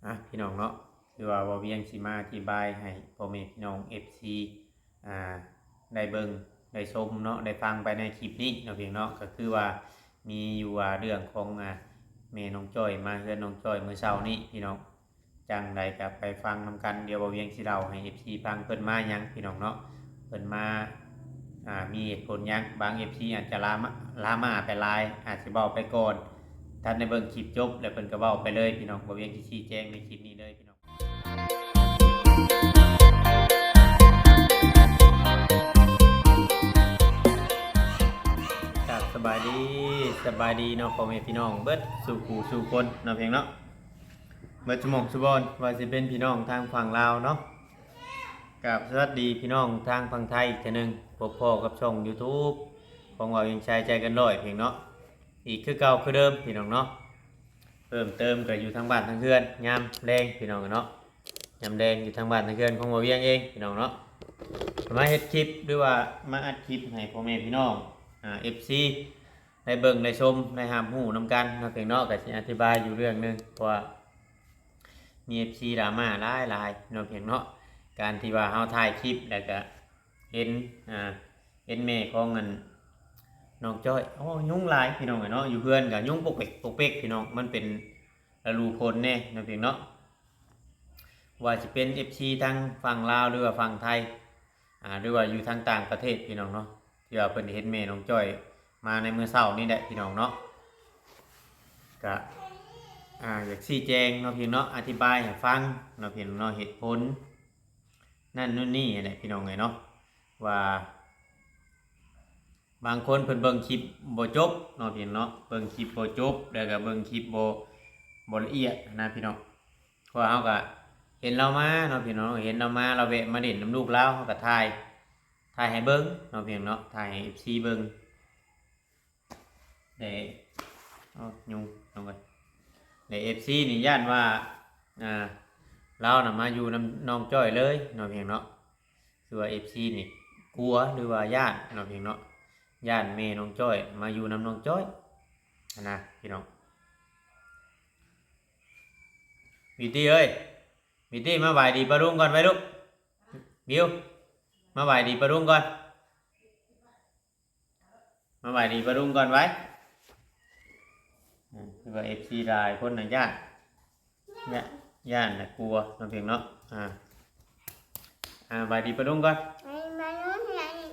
ອ່ະ ພີ່ນ້ອງເນາະ ຄືວ່າ ເວົ້າວຽງຊິມາອະທິບາຍໃຫ້ພໍ່ແມ່ພີ່ນ້ອງ ເອັຟຊີ ອ່າ ໄດ້ເບິ່ງໄດ້ຊົມເນາະ ໄດ້ຟັງໄປໃນຄລິບນີ້ເນາະ ພີ່ນ້ອງເນາະ ກໍຄືວ່າມີຢູ່ວ່າເລື່ອງຂອງ ອ່າ ແມ່ນ້ອງຈ້ອຍມາເຮືອນນ້ອງຈ້ອຍມື້ເຊົ້ານີ້ ພີ່ນ້ອງ ຈັ່ງໃດກໍໄປຟັງນຳກັນ ດຽວເວົ້າວຽງຊິເລົ່າໃຫ້ ເອັຟຊີ ຟັງ ເພິ່ນມາຫຍັງ ພີ່ນ້ອງເນາະ ເພິ່ນມາ ອ່າ ມີເຫດຜົນຫຍັງ ບາງ ເອັຟຊີ ອາດຈະລາມາ ລາມາໄປຫຼາຍ ອາດຊິເວົ້າໄປກ່ອນ ທັນໄດ້ເບິ່ງຄລິບຈົບ ແລ້ວເພິ່ນກໍເວົ້າໄປເລີຍ ພີ່ນ້ອງ ເວົ້າວຽງຊິຊີ້ແຈງໃນຄລິບນີ້ເລີຍ ພີ່ນ້ອງ. ຄັບ ສະບາຍດີ ສະບາຍດີເນາະ ພໍ່ແມ່ພີ່ນ້ອງເບິດສູ່ຜູ້ສູ່ຄົນເນາະ ພີ່ນ້ອງເນາະ ເບິດຊຸໝ່ອງຊຸບ່ອນ ວ່າຊິເປັນພີ່ນ້ອງທາງຝັ່ງລາວເນາະ ກາບສະຫວັດດີພີ່ນ້ອງທາງຝັ່ງໄທອີກເທື່ອໜຶ່ງ ພົບພໍ້ກັບຊ່ອງ YouTube ຂອງເວົ້າວຽງຊາຍໃຈເກີນຮ້ອຍ ພີ່ນ້ອງເນາະ ອີກຄືເກົ່າຄືເດີມ ພີ່ນ້ອງເນາະ. ເພີ່ມເຕີມກໍຢູ່ທາງບ້ານທາງເຮືອນ ຍາມແລງ ພີ່ນ້ອງເນາະ ຍາມແລງຢູ່ທາງບ້ານທາງເຮືອນຂອງບ່າວວຽງເອງ ພີ່ນ້ອງເນາະ ມາເຮັດຄລິບ ຫຼືວ່າມາອັດຄລິບໃຫ້ພໍ່ແມ່ພີ່ນ້ອງ ອ່າ ເອັຟຊີ ໄດ້ເບິ່ງໄດ້ຊົມໄດ້ຮັບຮູ້ນຳກັນເນາະ ພຽງເນາະ ກໍຊິອະທິບາຍຢູ່ເລື່ອງໜຶ່ງ ເພາະວ່າມີ ເອັຟຊີ ດຣາມາຫຼາຍໆເນາະ ພຽງເນາະ ການທີ່ວ່າເຮົາຖ່າຍຄລິບ ແລ້ວກໍເຫັນ ອ່າ ເຫັນແມ່ຂອງອັນນ້ອງຈ້ອຍ ໂອ້ ຍຸງຫຼາຍ ພີ່ນ້ອງເອີຍເນາະ ຢູ່ເຮືອນກໍຍຸງປົກເປັກປົກເປັກ ພີ່ນ້ອງ ມັນເປັນລະດູຝົນແດ່ເນາະ ພຽງເນາະ ວ່າຊິເປັນ ເອັຟຊີ ທາງຝັ່ງລາວ ຫຼືວ່າຝັ່ງໄທ ອ່າ ຫຼືວ່າຢູ່ທາງຕ່າງປະເທດ ພີ່ນ້ອງເນາະ ທີ່ວ່າເພິ່ນເຫັນແມ່ນ້ອງຈ້ອຍມາໃນມື້ເຊົ້ານີ້ແຫຼະ ພີ່ນ້ອງເນາະ ກະ ອ່າ ຢາກຊີ້ແຈງເນາະ ພຽງເນາະ ອະທິບາຍໃຫ້ຟັງເນາະ ພຽງເນາະ ເຫດຜົນນັ້ນໂນ່ນນີ້ແຫຼະ ພີ່ນ້ອງເອີຍເນາະ ວ່າ ບາງຄົນເພິ່ນເບິ່ງຄລິບບໍ່ຈົບເນາະ ພຽງເນາະ ເບິ່ງຄລິບບໍ່ຈົບ ແລ້ວກໍເບິ່ງຄລິບບໍ່ ບໍ່ລະອຽດນະ ພີ່ນ້ອງ ເພາະວ່າເຮົາກໍເຫັນລາວມາເນາະ ພີ່ນ້ອງ ເຫັນລາວມາ ລາວແວະມາຫຼິ້ນນຳລູກລາວ ເຮົາກໍຖ່າຍ ຖ່າຍໃຫ້ເບິ່ງເນາະ ພຽງເນາະ ຖ່າຍໃຫ້ ເອັຟຊີ ເບິ່ງ ແຕ່ ເອົາ ຍຸງ ເອົາໄວ້ ແລະ ເອັຟຊີ ນີ້ຢ້ານວ່າ ອ່າ ລາວນະມາຢູ່ນຳນ້ອງຈ້ອຍເລີຍເນາະ ພຽງເນາະ ຄືວ່າ ເອັຟຊີ ນີ້ກົວ ຫຼືວ່າຢ້ານເນາະ ພຽງເນາະ ຢ້ານແມ່ນ້ອງຈ້ອຍມາຢູ່ນຳນ້ອງຈ້ອຍຫັ້ນນະ ພີ່ນ້ອງ. ວິວຕີ້ເອີຍ ວິວຕີ້ ມາຫວາຍດີປ້າລຸງກ່ອນໄວ້ລູກ ວິວ ມາຫວາຍດີປ້າລຸງກ່ອນ ມາຫວາຍດີປ້າລຸງກ່ອນໄວ້ ອືມ ຄືວ່າ ເອັຟຊີ ຫຼາຍຄົນນະຢ້ານ ຢ້ານ ຢ້ານນະ ກົວເນາະ ພຽງເນາະ ອ່າ ອ່າ ຫວາຍດີປ້າລຸງກ່ອນ ຫວາຍດີປ້າລຸງ ຫວາຍດີ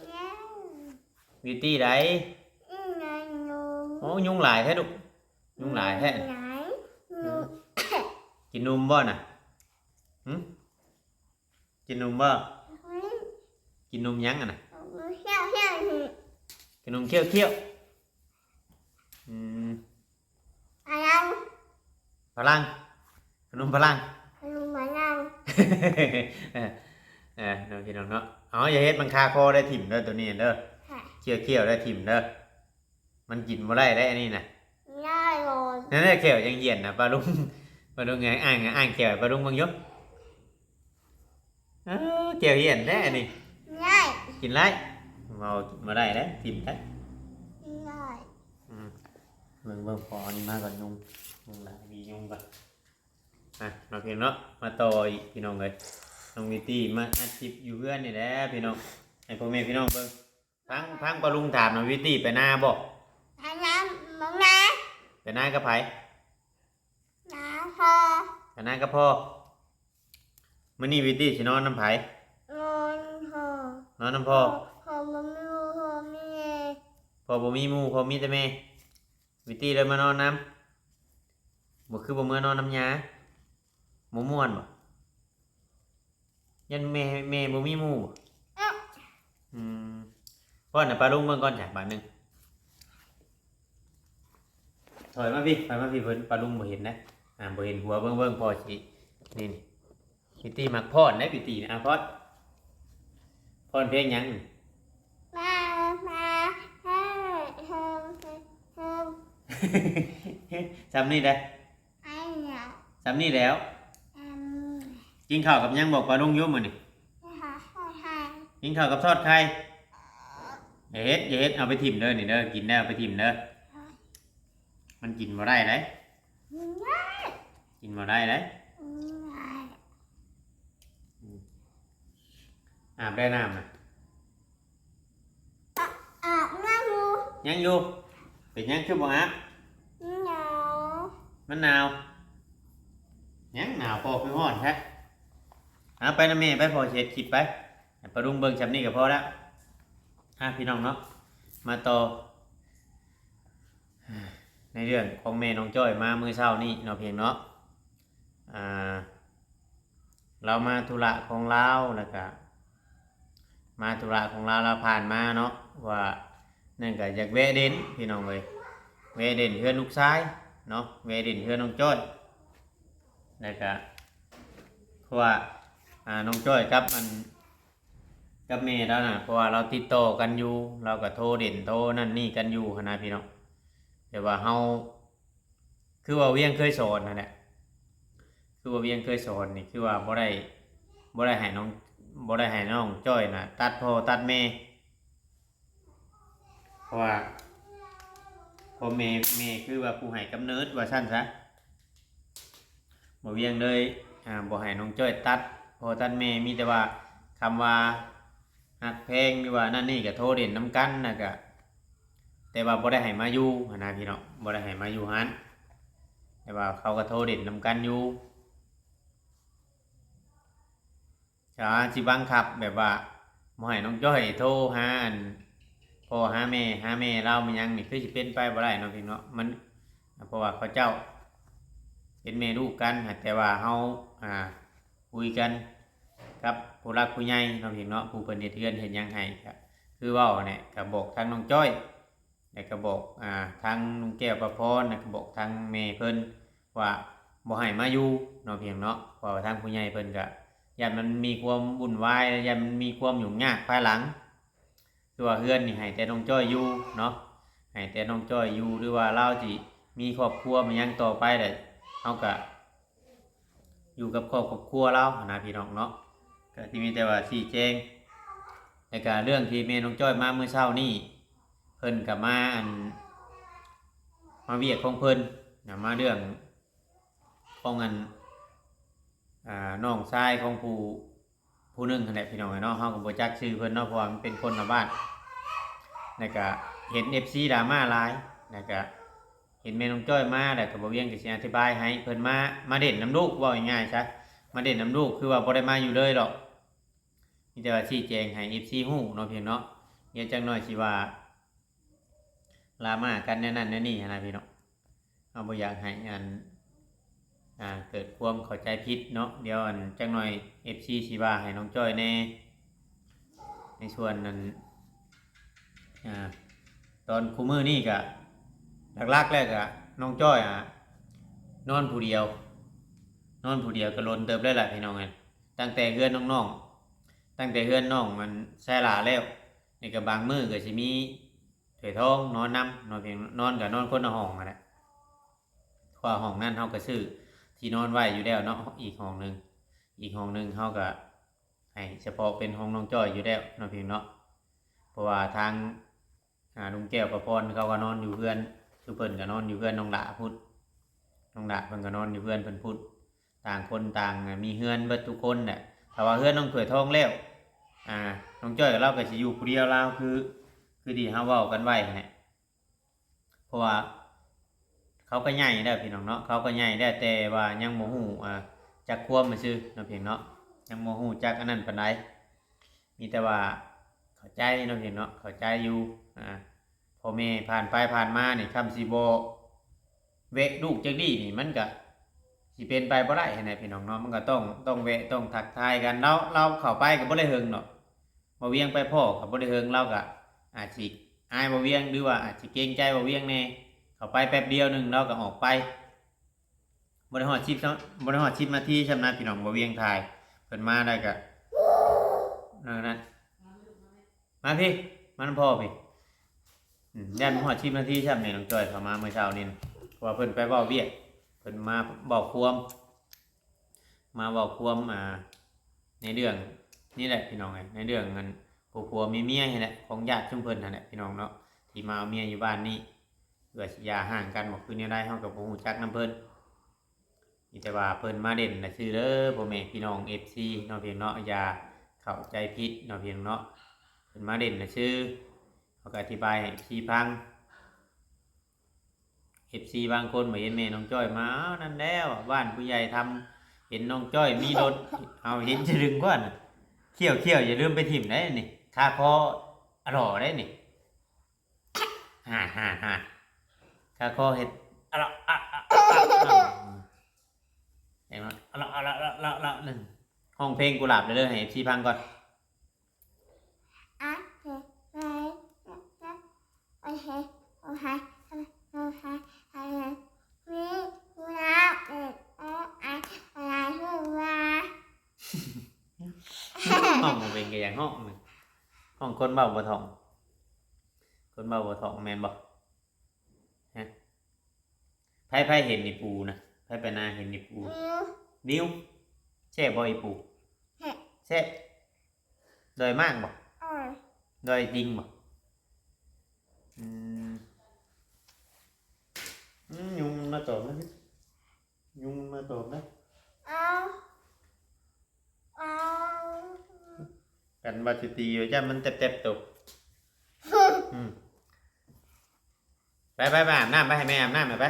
ວິວຕີ້ໃດ ອືມ ໂອ້ ຍຸງຫຼາຍແທ້ລູກ ຍຸງຫຼາຍແທ້ ຍຸງຫຼາຍ ອືມ ຍຸງ ກິນນົມບໍ່ນະ ຫຶ? ກິນນົມບໍ່? ອືມ ກິນນົມຫຍັງຫັ້ນນະ? ນົມເຂົ້ຽວໆ ກິນນົມເຂົ້ຽວໆ ອືມ ພະລັງ ພະລັງ ຂະໜົມພະລັງ ຂະໜົມພະລັງ ເອີ ເອີ ເນາະ ພີ່ນ້ອງເນາະ ເອົາ ຢ່າເຮັດມັນຄາຄໍໄດ້ ຖິ້ມເດີ ໂຕນີ້ເດີ ຂ້ຽວໆ ໄດ້ ຖິ້ມເດີ. ມັນກິນບໍ່ໄດ້ເດ້ ອັນນີ້ນະ ໄດ້ໂລດ ນັ້ນແຫຼະ ແຂ້ວຍັງຫ້ຽນນະ ປ້າລຸງ ປ້າລຸງ ອ້າງ ອ້າງແຂ້ວໃຫ້ປ້າລຸງເບິ່ງຢູ່ ເອີ ແຂ້ວຫ້ຽນແທ້ອັນນີ້ ໄດ້ ກິນໄດ້ ເວົ້າກິນບໍ່ໄດ້ເດ້ ຖິ້ມໄດ້ ໄດ້ ອືມ ເບິ່ງ ເບິ່ງ ຂໍເອົານີ້ມາກ່ອນ ຍຸງ ຍຸງຫຼາຍ ມີຍຸງກ່ອນ ອ່ະ ເນາະ ພີ່ນ້ອງເນາະ ມາຕໍ່ອີກ ພີ່ນ້ອງເອີຍ ນ້ອງວິວຕີ້ມາອັດຄລິບຢູ່ເຮືອນນີ້ແຫຼະ ພີ່ນ້ອງ ໃຫ້ພໍ່ແມ່ພີ່ນ້ອງເບິ່ງ ຟັງ ຟັງປ້າລຸງຖາມນະ ວິວຕີ້ໄປນາບໍ່? ໄປນາ ບໍ່ນາ ໄປນາກັບໃຜ? ນາພໍ່ ໄປນາກັບພໍ່ ມື້ນີ້ວິວຕີ້ຊິນອນນຳໃຜ? ນອນພໍ່ ນອນນຳພໍ່ ພໍ່ ພໍ່ບໍ່ມີໝູ່ ພໍ່ມີແມ່ ພໍ່ບໍ່ມີໝູ່ ພໍ່ມີແຕ່ແມ່ ວິວຕີ້ເລີຍມານອນນຳ ບໍ່ຄືບໍ່ເມືອນອນນຳຍ່າ ບໍ່ມ່ວນບໍ່? ຢ້ານແມ່ ແມ່ບໍ່ມີໝູ່ບໍ່? ອືມ ປ້ອນໃຫ້ປ້າລຸງເບິ່ງກ່ອນຈ້ະ ບາດໜຶ່ງ ຖອຍມາພີ້ ຖອຍມາພີ້ ເພິ່ນ ປ້າລຸງບໍ່ເຫັນນະ ອ່າ ບໍ່ເຫັນຫົວ ເບິ່ງ ເບິ່ງ ພໍ່ຊິ ນີ້ ນີ້ ພິຕີມັກຟ້ອນເດ້ ພິຕີນະ ອ່າ ຟ້ອນ ຟ້ອນເພງຫຍັງ? ຊ່ຳນີ້ເດ້ ຊ່ຳນີ້ແຫຼ້ວ ກິນເຂົ້າກັບຫຍັງ ບອກປ້າລຸງຢູ່ມື້ນີ້ ກິນເຂົ້າກັບທອດໄຂ່ ຢ່າເຮັດ ຢ່າເຮັດ ເອົາໄປຖິ້ມເດີ ນີ້ເດີ ກິນແລ້ວເອົາໄປຖິ້ມເດີ ມັນກິນບໍ່ໄດ້ເດ້ ກິນບໍ່ໄດ້ເດ້. ອາບໄດ້ນ້ຳນະ? ອາບຍັງຢູ່. ຍັງຢູ່? ເປັນຫຍັງຄືບໍ່ອາບ? ໜາວ. ມັນໜາວ? ຫຍັງໜາວ? ພໍ່ຄືຮ້ອນແທ້. ເອົາໄປນຳແມ່ໄປ, ພໍ່ຊິເຮັດຄລິບໄປ. ໃຫ້ປ້າລຸງເບິ່ງຊ່ຳນີ້ກໍພໍແລ້ວ. ອ່ະ ພີ່ນ້ອງເນາະ, ມາຕໍ່ ໃນເລື່ອງຂອງແມ່ນ້ອງຈ້ອຍມາມື້ເຊົ້ານີ້ເນາະ ພີ່ນ້ອງເນາະ. ອ່າ ລາວມາທຸລະຂອງລາວ ແລ້ວກະມາທຸລະຂອງລາວ, ລາວຜ່ານມາເນາະ ວ່ານັ້ນກະຢາກແວະເດັ່ນ ພີ່ນ້ອງເອີຍ, ແວະເດັ່ນເຮືອນລູກຊາຍເນາະ, ແວະເດັ່ນເຮືອນນ້ອງຈ້ອຍ. ແລ້ວກະ ເພາະວ່າ ອ່າ ນ້ອງຈ້ອຍກັບອັນ ກັບແມ່ລາວນະ, ເພາະວ່າລາວຕິດຕໍ່ກັນຢູ່, ລາວກໍໂທເດັ່ນໂທນັ້ນນີ້ກັນຢູ່ຫັ້ນນະ ພີ່ນ້ອງ. ແຕ່ວ່າເຮົາ ຄືວ່າວຽງເຄີຍສອນຫັ້ນແຫຼະ, ຄືວ່າວຽງເຄີຍສອນນີ້ ຄືວ່າບໍ່ໄດ້ ບໍ່ໄດ້ໃຫ້ນ້ອງ ບໍ່ໄດ້ໃຫ້ນ້ອງຈ້ອຍນະຕັດພໍ່ຕັດແມ່. ເພາະວ່າພໍ່ແມ່ ແມ່ຄືວ່າຜູ້ໃຫ້ກຳເນີດວ່າຊັ້ນຊະ. ບໍ່ວຽງເລີຍ ອ່າ ບໍ່ໃຫ້ນ້ອງຈ້ອຍຕັດພໍ່ຕັດແມ່, ມີແຕ່ວ່າຄຳວ່າຮັກແພງ ຫຼືວ່ານັ້ນນີ້ກໍໂທເດັ່ນນຳກັນນະ, ກະ ແຕ່ວ່າບໍ່ໄດ້ໃຫ້ມາຢູ່ຫັ້ນນະ ພີ່ນ້ອງ, ບໍ່ໄດ້ໃຫ້ມາຢູ່ຫັ້ນ, ແຕ່ວ່າເຂົາກໍໂທເດັ່ນນຳກັນຢູ່. ຈະຊິບັງຄັບແບບວ່າບໍ່ໃຫ້ນ້ອງຈ້ອຍໂທຫາອັນ ພໍ່ຫາແມ່ ຫາແມ່ລາວມາຫຍັງນີ້ ຄືຊິເປັນໄປບໍ່ໄດ້ເນາະ ພີ່ນ້ອງເນາະ. ມັນ ເພາະວ່າເຂົາເຈົ້າເປັນແມ່ລູກກັນ, ແຕ່ວ່າເຮົາ ອ່າ ຄຸຍກັນກັບຜູ້ຫຼັກຜູ້ໃຫຍ່ເນາະ ພີ່ນ້ອງເນາະ, ຜູ້ເພິ່ນເຮັດເຮືອນເຮັດຫຍັງໃຫ້ ກະຄືເວົ້າແຫຼະ, ກະບອກທາງນ້ອງຈ້ອຍ ແລ້ວກໍບອກ ອ່າ ທາງລຸງແກ້ວປະພອນ ແລ້ວກໍບອກທາງແມ່ເພິ່ນວ່າບໍ່ໃຫ້ມາຢູ່ເນາະ ພີ່ນ້ອງເນາະ. ເພາະວ່າທາງຜູ້ໃຫຍ່ເພິ່ນກໍຢ້ານມັນມີຄວາມວຸ່ນວາຍ ແລະ ຢ້ານມັນມີຄວາມຫຍຸ້ງຍາກພາຍຫຼັງ. ຄືວ່າເຮືອນນີ້ໃຫ້ແຕ່ນ້ອງຈ້ອຍຢູ່ເນາະ, ໃຫ້ແຕ່ນ້ອງຈ້ອຍຢູ່ ຫຼືວ່າລາວຊິມີຄອບຄົວມາຫຍັງຕໍ່ໄປ ແລ້ວເຮົາກໍ ຢູ່ກັບຄອບກັບຄົວລາວຫັ້ນນະ ພີ່ນ້ອງເນາະ. ກໍຊິມີແຕ່ວ່າຊີ້ແຈງ. ແລ້ວກໍເລື່ອງທີ່ແມ່ນ້ອງຈ້ອຍມາມື້ເຊົ້ານີ້ ເພິ່ນກໍມາ ອັນ ມາວຽກຂອງເພິ່ນນະ, ມາເລື່ອງຂອງ ອັນ ອ່າ ນ້ອງຊາຍຂອງຜູ້ ຜູ້ໜຶ່ງຫັ້ນແຫຼະ ພີ່ນ້ອງເອີຍເນາະ. ເຮົາກໍບໍ່ຈັກຊື່ເພິ່ນເນາະ ເພາະວ່າມັນເປັນຄົນລະບ້ານ. ແລ້ວກະເຫັນເອັຟຊີດຣາມາຫຼາຍ ແລ້ວກະເຫັນແມ່ນ້ອງຈ້ອຍມາ ແລ້ວກະບ່າວວຽງກໍຊິອະທິບາຍໃຫ້ເພິ່ນມາ ມາເດັ່ນນຳລູກ ເວົ້າງ່າຍໆຊະ, ມາເດັ່ນນຳລູກ ຄືວ່າບໍ່ໄດ້ມາຢູ່ເລີຍດອກ. ມີແຕ່ວ່າຊີ້ແຈງໃຫ້ເອັຟຊີຮູ້ເນາະ ພີ່ນ້ອງເນາະ. ດຽວຈັກໜ້ອຍຊິວ່າ ລາມາກັນແນວນັ້ນແນວນີ້ຫັ້ນນະ ພີ່ນ້ອງ. ເຮົາບໍ່ຢາກໃຫ້ອັນ ອ່າ ເກີດຄວາມເຂົ້າໃຈຜິດເນາະ. ດຽວອັນຈັກໜ້ອຍເອັຟຊີຊິວ່າໃຫ້ນ້ອງຈ້ອຍແດ່ ໃນສ່ວນນັ້ນ. ອ່າ ຕອນຄູ່ມື້ນີ້ກະ ຫຼັກໆແລ້ວກະນ້ອງຈ້ອຍ ອ່າ ນອນຜູ້ດຽວ, ນອນຜູ້ດຽວກະດົນເຕີບແລ້ວລະ ພີ່ນ້ອງເອີຍ. ຕັ້ງແຕ່ເຮືອນນ້ອງໆ ຕັ້ງແຕ່ເຮືອນນ້ອງມັນຊາຍຫຼ້າແລ້ວ ນີ້ກະບາງມື້ກະຊິມີ ເອື້ອຍທອງນອນນຳເນາະ ພຽງນອນກໍນອນຄົນລະຫ້ອງຫັ້ນແຫຼະ. ເພາະວ່າຫ້ອງນັ້ນເຮົາກໍຊື້ທີ່ນອນໄວ້ຢູ່ແລ້ວເນາະ ອີກຫ້ອງໜຶ່ງ, ອີກຫ້ອງໜຶ່ງເຮົາກໍໃຫ້ສະເພາະເປັນຂອງນ້ອງຈ້ອຍຢູ່ແລ້ວເນາະ ພຽງເນາະ. ເພາະວ່າທາງ ອ່າ ລຸງແກ້ວປະພອນເຂົາກໍນອນຢູ່ເຮືອນ ຄືເພິ່ນກໍນອນຢູ່ເຮືອນນ້ອງຫຼ້າພຸ້ນ, ນ້ອງຫຼ້າເພິ່ນກໍນອນຢູ່ເຮືອນເພິ່ນພຸ້ນ. ຕ່າງຄົນຕ່າງມີເຮືອນເບິດທຸກຄົນແຫຼະ. ຖ້າວ່າເຮືອນນ້ອງຖ້ວຍທອງແລ້ວ ອ່າ ນ້ອງຈ້ອຍລາວກໍຊິຢູ່ຜູ້ດຽວລາວ ຄື ຄືທີ່ເຮົາເວົ້າກັນໄວ້ຫັ້ນແຫຼະ. ເພາະວ່າເຂົາກໍໃຫຍ່ແລ້ວ ພີ່ນ້ອງເນາະ, ເຂົາກໍໃຫຍ່ແລ້ວ ແຕ່ວ່າຍັງບໍ່ຮູ້ ອ່າ ຈັກຄວາມຊື່ເນາະ ພຽງເນາະ, ຍັງບໍ່ຮູ້ຈັກອັນນັ້ນປານໃດ. ມີແຕ່ວ່າເຂົ້າໃຈເນາະ ພຽງເນາະ, ເຂົ້າໃຈຢູ່ ອ່າ ພໍ່ແມ່ຜ່ານໄປຜ່ານມານີ້ ຄຳຊິບໍ່ແວະລູກຈັກດີ້ນີ້ ມັນກະຊິເປັນໄປບໍ່ໄດ້ຫັ້ນແຫຼະ ພີ່ນ້ອງເນາະ. ມັນກະຕ້ອງ ຕ້ອງແວະ ຕ້ອງທັກທາຍກັນ. ລາວ ລາວເຂົ້າໄປກະບໍ່ໄດ້ເຖິງດອກ, ບ່າວວຽງໄປພໍ້ກະບໍ່ໄດ້ເຖິງ, ລາວກະອາດຊິອາຍບ່າວວຽງ ຫຼືວ່າອາດຊິເກງໃຈບ່າວວຽງແດ່. ເຂົ້າໄປແປັບດຽວໜຶ່ງ ລາວກະອອກໄປ. ບໍ່ໄດ້ຮອດສິບ ບໍ່ໄດ້ຮອດສິບນາທີຊ້ຳນະ ພີ່ນ້ອງ. ບ່າວວຽງຖ່າຍເພິ່ນມາໄດ້ກະ ນັ້ນ ມາພີ້ ມານຳພໍ່ພີ້. ອືມ ຍັງບໍ່ຮອດສິບນາທີຊ້ຳນີ້ ນ້ອງຈ້ອຍເຂົ້າມາມື້ເຊົ້ານີ້ນະ, ເພາະວ່າເພິ່ນໄປເວົ້າວຽກ, ເພິ່ນມາເວົ້າຄວາມ ມາເວົ້າຄວາມ ອ່າ ໃນເລື່ອງນີ້ແຫຼະ ພີ່ນ້ອງເອີຍ, ໃນເລື່ອງອັນຜົວໆເມຍໆນີ້ແຫຼະ ຂອງຍາດຊຸມເພິ່ນຫັ້ນແຫຼະ ພີ່ນ້ອງເນາະ, ທີ່ມາເອົາເມຍຢູ່ບ້ານນີ້. ເພື່ອຊິຢ່າຮ້າງກັນບໍ່ຄືແນວໃດ ເຮົາກໍບໍ່ຮູ້ຈັກນຳເພິ່ນ. ມີແຕ່ວ່າເພິ່ນມາເດັ່ນນະຊື່ເດີ ພໍ່ແມ່ພີ່ນ້ອງເອັຟຊີເນາະ ພຽງເນາະ, ຢ່າເຂົ້ ເຂົ້າໃຈຜິດເນາະ ພຽງເນາະ ເພິ່ນມາຫຼິ້ນຊື່ໆ ເຮົາກໍອະທິບາຍໃຫ້ເອັຟຊີຟັງ. ເອັຟຊີບາງຄົນມາເຫັນແມ່ນ້ອງຈ້ອຍມາ ອ້າວ ນັ້ນແຫຼະ ບ້ານຜູ້ໃຫຍ່ທຳ ເຫັນນ້ອງຈ້ອຍມີລົດ ເຮົາເຫັນສະດຶງກວ່ານະ ຂ້ຽວໆ ຢ່າລືມໄປຖິ້ມໄດ໋ນີ້ ຄາຄໍອະຫຼໍ່ໄດ໋ນີ້ ຫາ ຫາ ຫາ ຄາຄໍເຮັດ ອະລະ ອະ ອະ ອະ ອະ ເຫັນບໍ່ ອະລະ ອະລະ ອະລະ ອະລະ ນັ້ນ ຮ້ອງເພງກຸຫຼາບເດີ ໃຫ້ເອັຟຊີຟັງກ່ອນ. ຮ້ອງບໍ່ເປັນກໍຢາກຮ້ອງ ຮ້ອງຄົນເວົ້າບໍ່ທ່ອງ ຄົນເວົ້າບໍ່ທ່ອງແມ່ນບໍ່? ຮະ ໃຜ ໃຜເຫັນອີ່ປູນະ? ໃຜໄປນາເຫັນອີ່ປູ? ນິວ ນິວ ແຊບບໍ່ອີ່ປູ? ແຊບ ແຊບ ດອຍມ້າງບໍ່? ເອີ ດອຍຕິງບໍ່? ອືມ ອືມ ຍຸງມາຕອມແລ້ວ ຍຸງມາຕອມແລ້ວ ເອົາ ເອົາ ກັນວ່າຊິຕີຢູ່ ຢ້ານມັນແຕບໆໂຕ ອືມ ໄປ ໄປ ໄປອາບນ້ຳ ໄປ ໃຫ້ແມ່ອາບນ້ຳ ໄປ ໄປ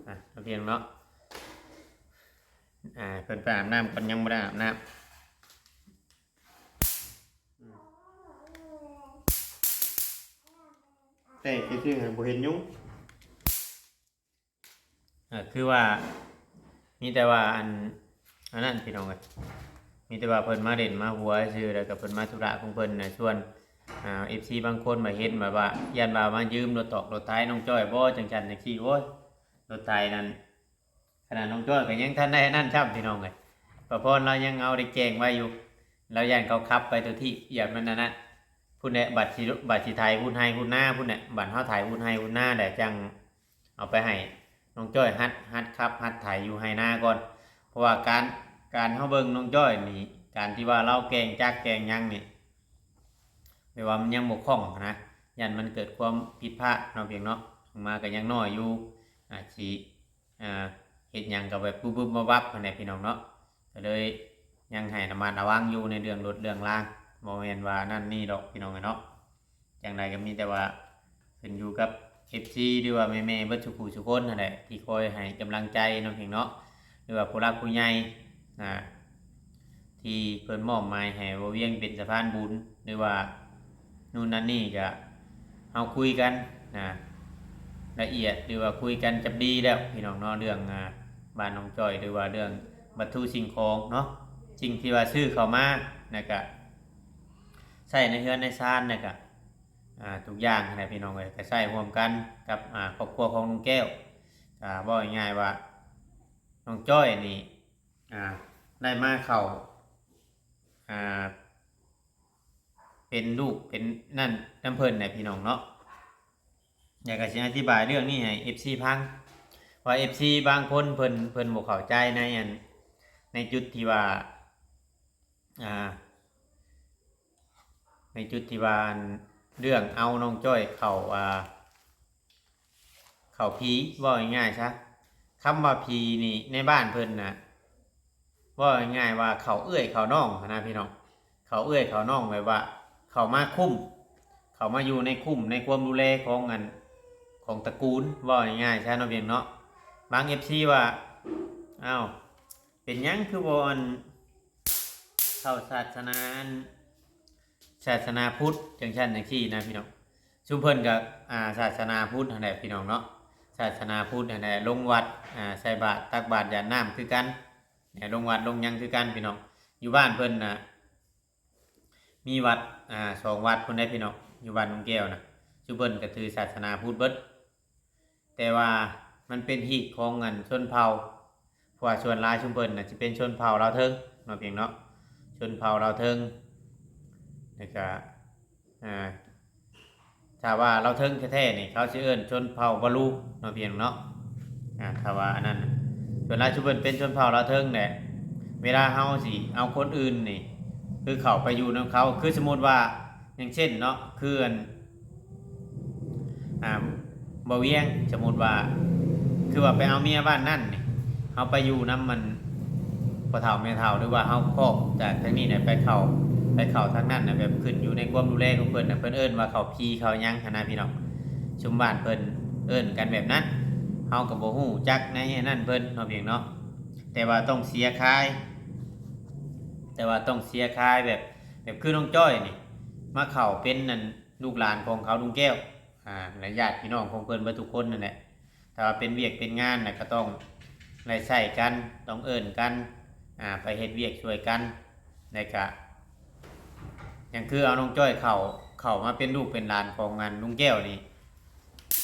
ອ່ະ ພຽງເນາະ ອ່າ ເພິ່ນໄປອາບນ້ຳກ່ອນ ຍັງບໍ່ໄດ້ອາບນ້ຳ ແຕກຊື່ໆ ບໍ່ເຫັນຍຸງ. ເອີ ຄືວ່າ ມີແຕ່ວ່າອັນ ອັນນັ້ນ ພີ່ນ້ອງເອີຍ ມີແຕ່ວ່າເພິ່ນມາຫຼິ້ນມາຫົວຊື່ ແລ້ວກໍເພິ່ນມາທຸລະຂອງເພິ່ນນະ ສ່ວນ ອ່າ ເອັຟຊີບາງຄົນມາເຫັນ ແບບວ່າ ຢ້ານວ່າມາຢືມລົດຕອກລົດໄຖນ້ອງຈ້ອຍບໍ່ ຈັ່ງຊັ້ນຈັ່ງຊີ້ ໂອ້ຍ ລົດໄຖນັ້ນ ຂະໜາດນ້ອງຈ້ອຍກໍຍັງທັນໄດ້ອັນນັ້ນຊ້ຳ ພີ່ນ້ອງເອີຍ ປະພອນລາວຍັງເອົາໄດ້ແຈ້ງໄວ້ຢູ່ ລາວຢ້ານເຂົາຂັບໄປຕົວທີ່ ຢ້ານມັນອັນນັ້ນ ພຸ້ນແຫຼະ ບັດຊິ ບັດຊິໄຖຮຸດໄຮ່ຮຸດນາພຸ້ນແຫຼະ ບັດເຮົາໄຖຮຸດໄຮ່ຮຸດນາແຫຼະ ຈັ່ງ ເອົາໄປໃຫ້ນ້ອງຈ້ອຍຫັດ ຫັດຂັບ ຫັດໄຖຢູ່ໄຮ່ນາກ່ອນ ເພາະວ່າການ ການເຮົາເບິ່ງນ້ອງຈ້ອຍນີ້ ການທີ່ວ່າລາວແກ່ງຈັກແກ່ງຫຍັງນີ້ ແບບວ່າມັນຍັງບໍ່ຄ່ອງຫັ້ນນະ ຢ້ານມັນເກີດຄວາມຜິດພາດເນາະ ພຽງເນາະ ມາກໍຍັງນ້ອຍຢູ່ ອາດຊິ ອ່າ ເຮັດຫຍັງກໍແບບປຶບໆວັບໆຫັ້ນແຫຼະ ພີ່ນ້ອງເນາະ ກໍເລີຍຍັງໃຫ້ລະມັດລະວັງຢູ່ໃນເລື່ອງລົດເລື່ອງລາ ບໍ່ແມ່ນວ່ານັ້ນນີ້ດອກ ພີ່ນ້ອງເອີຍເນາະ. ຈັ່ງໃດກໍມີແຕ່ວ່າຂຶ້ນຢູ່ກັບເອັຟຊີ ຫຼືວ່າແມ່ໆເບິດສູ່ຜູ້ສູ່ຄົນຫັ້ນແຫຼະ ທີ່ຄອຍໃຫ້ກຳລັງໃຈເນາະ ພຽງເນາະ ຫຼືວ່າຜູ້ຫຼັກຜູ້ໃຫຍ່ ອ່າ ທີ່ເພິ່ນມອບໝາຍໃຫ້ບໍ່ວຽງເປັນສະພານບຸນ ຫຼືວ່າໂນ່ນນັ້ນນີ້ ກະເຮົາຄຸຍກັນ ອ່າ ລະອຽດ ຫຼືວ່າຄຸຍກັນຈັບດີແລ້ວ ພີ່ນ້ອງເນາະ ເລື່ອງ ອ່າ ບ້ານນ້ອງຈ້ອຍ ຫຼືວ່າເລື່ອງວັດຖຸສິ່ງຂອງເນາະ ສິ່ງທີ່ວ່າຊື້ເຂົ້າມາ ແລ້ວກະ ໃຊ້ໃນເຮືອນໃນຊານ ແລ້ວກະ ອ່າ ທຸກຢ່າງຫັ້ນແຫຼະ ພີ່ນ້ອງເອີຍ ກໍໃຊ້ຮ່ວມກັນກັບ ອ່າ ຄອບຄົວຂອງລຸງແກ້ວ ກໍເວົ້າງ່າຍໆວ່າ ນ້ອງຈ້ອຍນີ້ ອ່າ ໄດ້ມາເຂົ້າ ອ່າ ເປັນລູກເປັນນັ້ນນຳເພິ່ນແຫຼະ ພີ່ນ້ອງເນາະ. ແລ້ວກໍຊິອະທິບາຍເລື່ອງນີ້ໃຫ້ເອັຟຊີຟັງ ວ່າເອັຟຊີບາງຄົນເພິ່ນ ເພິ່ນບໍ່ເຂົ້າໃຈໃນອັນ ໃນຈຸດທີ່ວ່າ ອ່າ ໃນຈຸດທີ່ວ່າ ອັນ ເລື່ອງເອົານ້ອງຈ້ອຍເຂົ້າ ອ່າ ເຂົ້າຜີ ເວົ້າງ່າຍໆຊະ ຄຳວ່າຜີນີ້ໃນບ້ານເພິ່ນນະ ເວົ້າງ່າຍໆວ່າເຂົ້າເອື້ອຍເຂົ້ານ້ອງຫັ້ນນະ ພີ່ນ້ອງ ເຂົ້າເອື້ອຍເຂົ້ານ້ອງ ແບບວ່າເຂົ້າມາຄຸ້ມ ເຂົ້າມາຢູ່ໃນຄຸ້ມໃນຄວາມດູແລຂອງອັນ ຂອງຕະກູນ ເວົ້າງ່າຍໆຊະເນາະ ພຽງເນາະ. ບາງເອັຟຊີວ່າ ອ້າວ ເປັນຫຍັງຄືບໍ່ອັນ ເຂົ້າສາສະໜາ ອັນ ສາສະໜາພຸດຈັ່ງຊັ້ນຈັ່ງຊີ້ນະ ພີ່ນ້ອງ. ຊຸມເພິ່ນກໍ ອ່າ ສາສະໜາພຸດຫັ້ນແຫຼະ ພີ່ນ້ອງເນາະ ສາສະໜາພຸດຫັ້ນແຫຼະ ລົງວັດ ອ່າ ໃສ່ບາດ ຕັກບາດຢາດນ້ຳຄືກັນ ລົງວັດລົງຫຍັງຄືກັນ ພີ່ນ້ອງ. ຢູ່ບ້ານເພິ່ນນະ ມີວັດ ອ່າ ສອງວັດພຸ້ນເດ້ ພີ່ນ້ອງ ຢູ່ບ້ານລຸງແກ້ວນະ ຊຸມເພິ່ນກໍຖືສາສະໜາພຸດເບິດ. ແຕ່ວ່າມັນເປັນຮີດຂອງອັນຊົນເຜົ່າ ເພາະວ່າສ່ວນຫຼາຍຊຸມເພິ່ນນະ ຊິເປັນຊົນເຜົ່າລາວເທິງເນາະ ພຽງເນາະ ຊົນເຜົ່າລາວເທິງ. ແລ້ວກະ ອ່າ ຖ້າວ່າລາວເທິງແທ້ໆນີ້ ເຂົາຊິເອີ້ນຊົນເຜົ່າບາລູເນາະ ພຽງເນາະ. ອ່າ ຖ້າວ່າອັນນັ້ນນະ ສ່ວນຫຼາຍຊຸມເພິ່ນເປັນຊົນເຜົ່າລາວເທິງແຫຼະ. ເວລາເຮົາຊິເອົາຄົນອື່ນນີ້ ຄືເຂົ້າໄປຢູ່ນຳເຂົາ ຄືສົມມຸດວ່າ ຢ່າງເຊັ່ນເນາະ ຄືອັນ ອ່າ ບໍ່ວຽງ ສົມມຸດວ່າ ຄືວ່າໄປເອົາເມຍບ້ານນັ້ນນີ້ ເຮົາໄປຢູ່ນຳມັນ ພໍ່ເຖົ້າແມ່ເຖົ້າ ຫຼືວ່າເຮົາຄອບຈາກທາງນີ້ນະໄປເຂົ້າ ໄປເຂົ້າທາງນັ້ນນະ ແບບຂຶ້ນຢູ່ໃນຄວາມດູແລຂອງເພິ່ນນະ ເພິ່ນເອີ້ນວ່າເຂົ້າຜີເຂົ້າຫຍັງຫັ້ນນະພີ່ນ້ອງ. ຊຸມບ້ານເພິ່ນເອີ້ນກັນແບບນັ້ນ ເຮົາກໍບໍ່ຮູ້ຈັກໃນອັນນັ້ນເພິ່ນເນາະ ພຽງເນາະ. ແຕ່ວ່າຕ້ອງເສຍຄາຍ ແຕ່ວ່າຕ້ອງເສຍຄາຍແບບ ແບບຄືນ້ອງຈ້ອຍນີ້ ມາເຂົ້າເປັນອັນ ລູກຫຼານຂອງເຂົາລຸງແກ້ວ ອ່າ ແລະ ຍາດພີ່ນ້ອງຂອງເພິ່ນເບິດທຸກຄົນນັ້ນແຫຼະ. ຖ້າວ່າເປັນວຽກເປັນງານນະ ກໍຕ້ອງໄດ້ໃຊ້ກັນ ຕ້ອງເອີ້ນກັນ ອ່າ ໄປເຮັດວຽກຊ່ວຍກັນ. ແລະກະ ຫຍັງຄືເອົານ້ອງຈ້ອຍເຂົ້າ ເຂົ້າມາເປັນລູກເປັນຫຼານຂອງອັນລຸງແກ້ວນີ້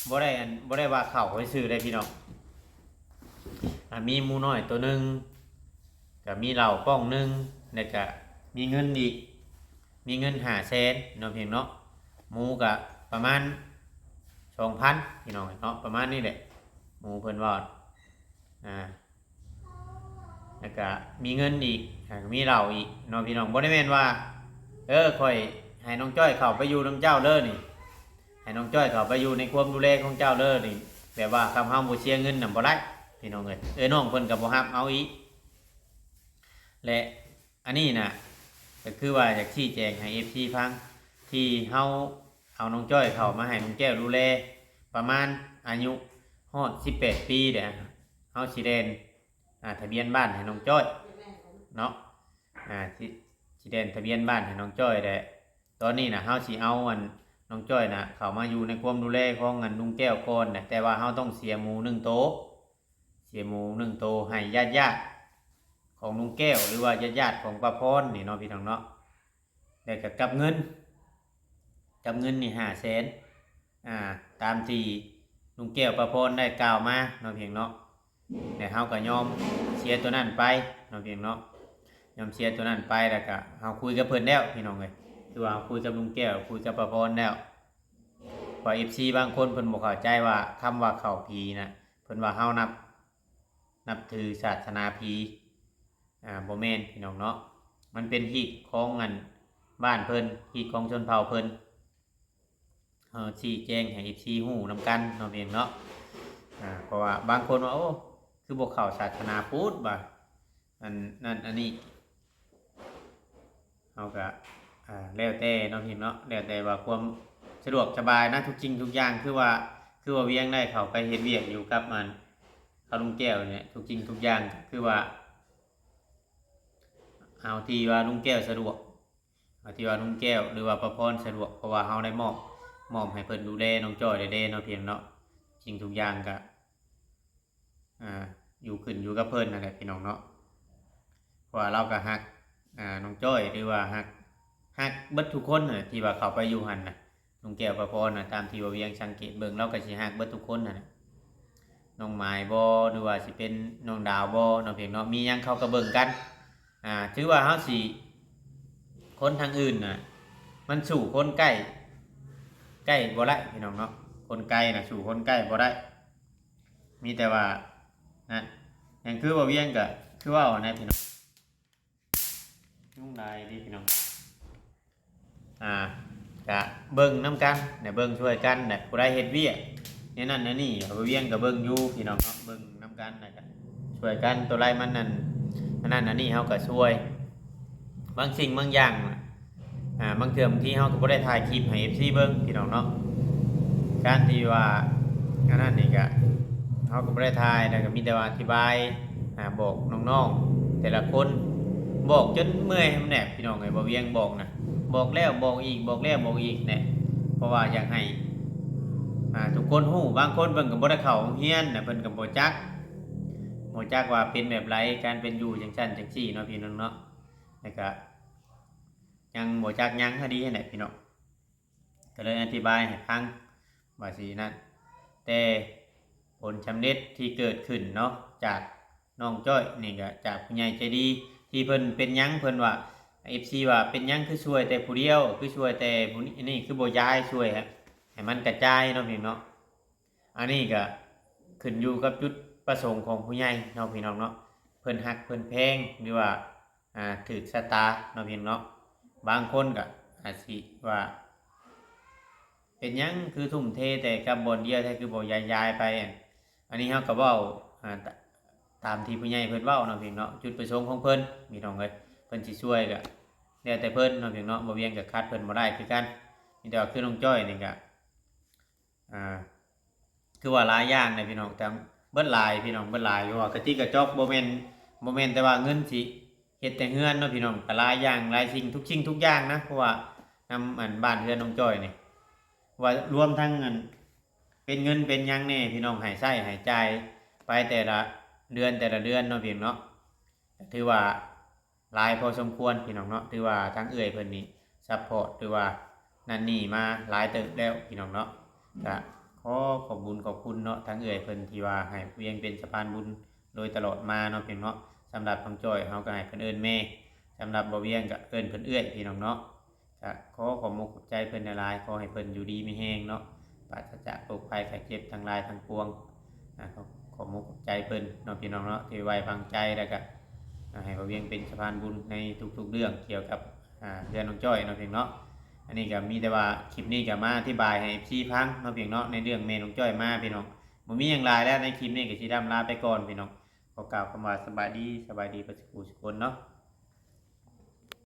ບໍ່ໄດ້ອັນ ບໍ່ໄດ້ວ່າເຂົ້າຊື່ໆເດ້ພີ່ນ້ອງ. ອ່າ ມີໝູນ້ອຍໂຕໜຶ່ງ ກະມີເຫຼົ້າປ້ອງໜຶ່ງ ແລະກະມີເງິນອີກ ມີເງິນຫ້າແສນເນາະ ພຽງເນາະ. ໝູກະປະມານສອງພັນ ພີ່ນ້ອງເນາະ ປະມານນີ້ແຫຼະ ໝູເພິ່ນເວົ້າ ອ່າ ແລ້ວກະມີເງິນອີກ ອ່າ ມີເຫຼົ້າອີກເນາະ ພີ່ນ້ອງ. ບໍ່ໄດ້ແມ່ນວ່າ ເອີ ຂ້ອຍໃຫ້ນ້ອງຈ້ອຍເຂົ້າໄປຢູ່ນຳເຈົ້າເດີນີ້ ໃຫ້ນ້ອງຈ້ອຍເຂົ້າໄປຢູ່ໃນຄວາມດູແລຂອງເຈົ້າເດີນີ້ ແບບວ່າຄັນເຮົາບໍ່ເສຍເງິນນຳບໍ່ໄດ້ ພີ່ນ້ອງເອີຍ. ເອີ ນ້ອງເພິ່ນກໍບໍ່ຮັບເອົາອີກ ແລະ ອັນນີ້ນະ ກໍຄືວ່າຢາກຊີ້ແຈງໃຫ້ເອັຟຊີຟັງ ທີ່ເຮົາເອົານ້ອງຈ້ອຍເຂົ້າມາໃຫ້ນ້ອງແກ້ວດູແລ ປະມານອາຍຸຮອດສິບແປດປີແລ້ວ ເຮົາຊິແລ່ນ ອ່າ ທະບຽນບ້ານໃຫ້ນ້ອງຈ້ອຍເນາະ ອ່າ ຊິ ຊິແລ່ນທະບຽນບ້ານໃຫ້ນ້ອງຈ້ອຍແຫຼະ. ຕອນນີ້ນະ ເຮົາຊິເອົາອັນ ນ້ອງຈ້ອຍນະ ເຂົ້າມາຢູ່ໃນຄວາມດູແລຂອງອັນລຸງແກ້ວກ່ອນນະ ແຕ່ວ່າເຮົາຕ້ອງເສຍໝູໜຶ່ງໂຕ ເສຍໝູໜຶ່ງໂຕໃຫ້ຍາດໆຂອງລຸງແກ້ວ ຫຼືວ່າຍາດໆຂອງປ້າພອນນີ້ເນາະ ພີ່ນ້ອງເນາະ. ແລ້ວກໍກັບເງິນ ກັບເງິນນີ້ຫ້າແສນ ອ່າ ຕາມທີ່ລຸງແກ້ວປ້າພອນໄດ້ກ່າວມາເນາະ ພຽງເນາະ. ແລະເຮົາກໍຍອມເສຍໂຕນັ້ນໄປເນາະ ພຽງເນາະ ຍອມເສຍໂຕນັ້ນໄປ. ແລ້ວກໍເຮົາຄຸຍກັບເພິ່ນແລ້ວ ພີ່ນ້ອງເອີຍ ຄືວ່າເຮົາຄຸຍກັບລຸງແກ້ວ ຄຸຍກັບປ້າພອນແລ້ວ. ເພາະເອັຟຊີບາງຄົນເພິ່ນບໍ່ເຂົ້າໃຈວ່າຄຳວ່າເຂົ້າຜີນະ ເພິ່ນວ່າເຮົານັບ ນັບຖືສາສະໜາຜີ ອ່າ ບໍ່ແມ່ນ ພີ່ນ້ອງເນາະ ມັນເປັນຮີດຂອງອັນບ້ານເພິ່ນ ຮີດຂອງຊົນເຜົ່າເພິ່ນ. ເຮົາຊີ້ແຈງໃຫ້ເອັຟຊີຮູ້ນຳກັນເນາະ ພຽງເນາະ. ອ່າ ເພາະວ່າບາງຄົນວ່າ ໂອ້ ຄືບໍ່ເຂົ້າສາສະໜາພຸດ ວ່າອັນນັ້ນອັນນີ້ ເຮົາກະ ອ່າ ແລ້ວແຕ່ເນາະ ພຽງເນາະ ແລ້ວແຕ່ວ່າຄວາມສະດວກສະບາຍນະ ທຸກສິ່ງທຸກຢ່າງ ຄືວ່າ ຄືວ່າວຽງໄດ້ເຂົ້າໄປເຮັດວຽກຢູ່ກັບອັນ ເຂົາລຸງແກ້ວນີ້ແຫຼະ ທຸກສິ່ງທຸກຢ່າງ ຄືວ່າ ເອົາທີ່ວ່າລຸງແກ້ວສະດວກ ເອົາທີ່ວ່າລຸງແກ້ວ ຫຼືວ່າປ້າພອນສະດວກ ເພາະວ່າເຮົາໄດ້ມອບ ມອບໃຫ້ເພິ່ນດູແລນ້ອງຈ້ອຍແລ້ວເດ້ເນາະ ພຽງເນາະ. ສິ່ງທຸກຢ່າງກະ ອ່າ ຢູ່ ຂຶ້ນຢູ່ກັບເພິ່ນນັ້ນແຫຼະ ພີ່ນ້ອງເນາະ ເພາະວ່າລາວກໍຮັກ ອ່າ ນ້ອງຈ້ອຍ ຫຼືວ່າຮັກ ຮັກເບິດທຸກຄົນນະ ທີ່ວ່າເຂົ້າໄປຢູ່ຫັ້ນນະ. ລຸງແກ້ວ ປ້າພອນນະ ຕາມທີ່ວ່າວຽງສັງເກດເບິ່ງ ລາວກໍຊິຮັກເບິດທຸກຄົນຫັ້ນນະ ນ້ອງໝາຍບໍ ຫຼືວ່າຊິເປັນນ້ອງດາວບໍເນາະ ພຽງເນາະ ມີຫຍັງເຂົາກໍເບິ່ງກັນ. ອ່າ ຖືວ່າເຮົາຊິ ຄົນທາງອື່ນນະ ມັນສູ້ຄົນໃກ້ ໃກ້ບໍ່ໄດ້ ພີ່ນ້ອງເນາະ ຄົນໄກນະສູ້ຄົນໃກ້ບໍ່ໄດ້. ມີແຕ່ວ່າ ນັ້ນ ຫຍັງຄືວ່າວຽງກໍຄືເວົ້ານະ ພີ່ນ້ອງ ຍຸງຫຼາຍເດ້ ພີ່ນ້ອງ. ອ່າ ກະເບິ່ງນຳກັນນະ ເບິ່ງຊ່ວຍກັນນະ ຜູ້ໃດເຮັດວຽກແນວນັ້ນແນວນີ້ ບ່າວວຽງກໍເບິ່ງຢູ່ ພີ່ນ້ອງເນາະ ເບິ່ງນຳກັນນະ ກະຊ່ວຍກັນ ໂຕໃດມັນນັ້ນ ອັນນັ້ນອັນນີ້ ເຮົາກໍຊ່ວຍ. ບາງສິ່ງບາງຢ່າງ ອ່າ ບາງເທື່ອບາງທີເຮົາກໍບໍ່ໄດ້ຖ່າຍຄລິບໃຫ້ເອັຟຊີເບິ່ງ ພີ່ນ້ອງເນາະ ການທີ່ວ່າ ອັນນັ້ນນີ້ກະ ເຮົາກໍບໍ່ໄດ້ຖ່າຍ ແລ້ວກໍມີແຕ່ວ່າອະທິບາຍ ອ່າ ບອກນ້ອງໆແຕ່ລະຄົນ ບອກຈົນເມື່ອຍນຳແຫຼະ ພີ່ນ້ອງເອີຍ. ບ່າວວຽງບອກນະ ບອກແລ້ວບອກອີກ ບອກແລ້ວບອກອີກແຫຼະ ເພາະວ່າຢາກໃຫ້ ອ່າ ທຸກຄົນຮູ້. ບາງຄົນເພິ່ນກໍບໍ່ໄດ້ເຂົ້າໂຮງຮຽນນະ ເພິ່ນກໍບໍ່ຈັກ ບໍ່ຈັກວ່າເປັນແບບໃດ ການເປັນຢູ່ຈັ່ງຊັ້ນຈັ່ງຊີ້ເນາະ ພີ່ນ້ອງເນາະ ແລ້ວກໍຍັງບໍ່ຈັກຫຍັງ ກໍດີຫັ້ນແຫຼະ ພີ່ນ້ອງ. ກໍເລີຍອະທິບາຍໃຫ້ຟັງວ່າຊີ້ນັ້ນ ແຕ່ຜົນສຳເລັດທີ່ເກີດຂຶ້ນເນາະ ຈາກນ້ອງຈ້ອຍນີ້ ກໍຈາກຜູ້ໃຫຍ່ໃຈດີ ທີ່ເພິ່ນເປັນຫຍັງ ເພິ່ນວ່າ ເອັຟຊີ ວ່າເປັນຫຍັງຄືຊ່ວຍແຕ່ຜູ້ດຽວ ຄືຊ່ວຍແຕ່ຜູ້ນີ້ ອັນນີ້ຄືບໍ່ຢາຍ ຊ່ວຍໃຫ້ ໃຫ້ມັນກະຈາຍເນາະ ພີ່ນ້ອງເນາະ. ອັນນີ້ກໍຂຶ້ນຢູ່ກັບຈຸດປະສົງຂອງຜູ້ໃຫຍ່ເນາະ ພີ່ນ້ອງເນາະ ເພິ່ນຮັກເພິ່ນແພງ ຫຼືວ່າ ອ່າ ຖືກຊະຕາເນາະ ພີ່ນ້ອງເນາະ. ບາງຄົນກໍອາດຊິວ່າ ເປັນຫຍັງຄືທຸ່ມເທແຕ່ກັບບ່ອນດຽວແທ້ ຄືບໍ່ຢາຍໆໄປ. ອັນ ອັນນີ້ເຮົາກໍເວົ້າ ອ່າ ຕ- ຕາມທີ່ຜູ້ໃຫຍ່ເພິ່ນເວົ້າເນາະ ພີ່ນ້ອງເນາະ. ຈຸດປະສົງຂອງເພິ່ນ ພີ່ນ້ອງເອີຍ ເພິ່ນຊິຊ່ວຍກໍແລ້ວແຕ່ເພິ່ນເນາະ ພີ່ນ້ອງເນາະ. ບໍ່ວຽງກໍຂັດເພິ່ນບໍ່ໄດ້ຄືກັນ. ມີແຕ່ວ່າຄືນ້ອງຈ້ອຍນີ້ກໍ ອ່າ ຄືວ່າຫຼາຍຢ່າງນະ ພີ່ນ້ອງ. ທັງເບິດຫຼາຍ ພີ່ນ້ອງ ເບິດຫຼາຍ ເພາະວ່າກະຕິກກະຈອກ ບໍ່ແມ່ນ ບໍ່ແມ່ນແຕ່ວ່າເງິນຊິເຮັດແຕ່ເຮືອນເນາະ ພີ່ນ້ອງ. ກໍຫຼາຍຢ່າງຫຼາຍສິ່ງ ທຸກສິ່ງທຸກຢ່າງນະ ເພາະວ່ານຳອັນບ້ານເຮືອນນ້ອງຈ້ອຍນີ້ ວ່າລວມທັງອັນເປັນເງິນເປັນຫຍັງແດ່ ພີ່ນ້ອງ ໃຫ້ໃຊ້ໃຫ້ຈ່າຍໄປແຕ່ລະເດືອນ ແຕ່ລະເດືອນເນາະ ພີ່ນ້ອງເນາະ. ກໍຖືວ່າ ຫຼາຍພໍສົມຄວນ ພີ່ນ້ອງເນາະ. ຖືວ່າທາງເອື້ອຍເພິ່ນນີ້ ຊັບພອດ ຫຼືວ່ານັ້ນນີ້ມາຫຼາຍເຕີບແລ້ວ ພີ່ນ້ອງເນາະ. ກະຂໍຂອບບຸນຂອບຄຸນເນາະ ທາງເອື້ອຍເພິ່ນທີ່ວ່າໃຫ້ວຽງເປັນສະພານບຸນໂດຍຕະຫຼອດມາເນາະ ພີ່ນ້ອງເນາະ. ສຳລັບນ້ອງຈ້ອຍ ເຮົາກໍໃຫ້ເພິ່ນເອີ້ນແມ່, ສຳລັບບໍ່ວຽງກໍເອີ້ນເພິ່ນເອື້ອຍ ພີ່ນ້ອງເນາະ. ກະຂໍຂອບມຸກຂອບໃຈເພິ່ນຫຼາຍໆ, ຂໍໃຫ້ເພິ່ນຢູ່ດີມີແຮງເນາະ, ປາສະຈາກໂລກໄພໄຂ້ເຈັບທັງຫຼາຍທັງປວງ. ອ່າ ຂໍ ຂອບມຸກຂອບໃຈເພິ່ນເນາະ ພີ່ນ້ອງເນາະ ທີ່ໄວ້ວາງໃຈ ແລ້ວກະ ອ່າ ໃຫ້ບ່າວວຽງເປັນສະພານບຸນໃນທຸກໆເລື່ອງກ່ຽວກັບ ອ່າ ເຮືອນນ້ອງຈ້ອຍເນາະ ພີ່ນ້ອງເນາະ. ອັນນີ້ກະມີແຕ່ວ່າຄລິບນີ້ກະມາອະທິບາຍໃຫ້ເອັຟຊີຟັງເນາະ ພີ່ນ້ອງເນາະ ໃນເລື່ອງແມ່ນ້ອງຈ້ອຍມາ ພີ່ນ້ອງ. ບໍ່ມີຫຍັງຫຼາຍແລ້ວ ໃນຄລິບນີ້ກະຊິລ່ຳລາໄປກ່ອນ ພີ່ນ້ອງ. ຂໍກ່າວຄຳວ່າສະບາຍດີ ສະບາຍດີເບິດສູ່ຜູ້ສູ່ຄົນເນາະ.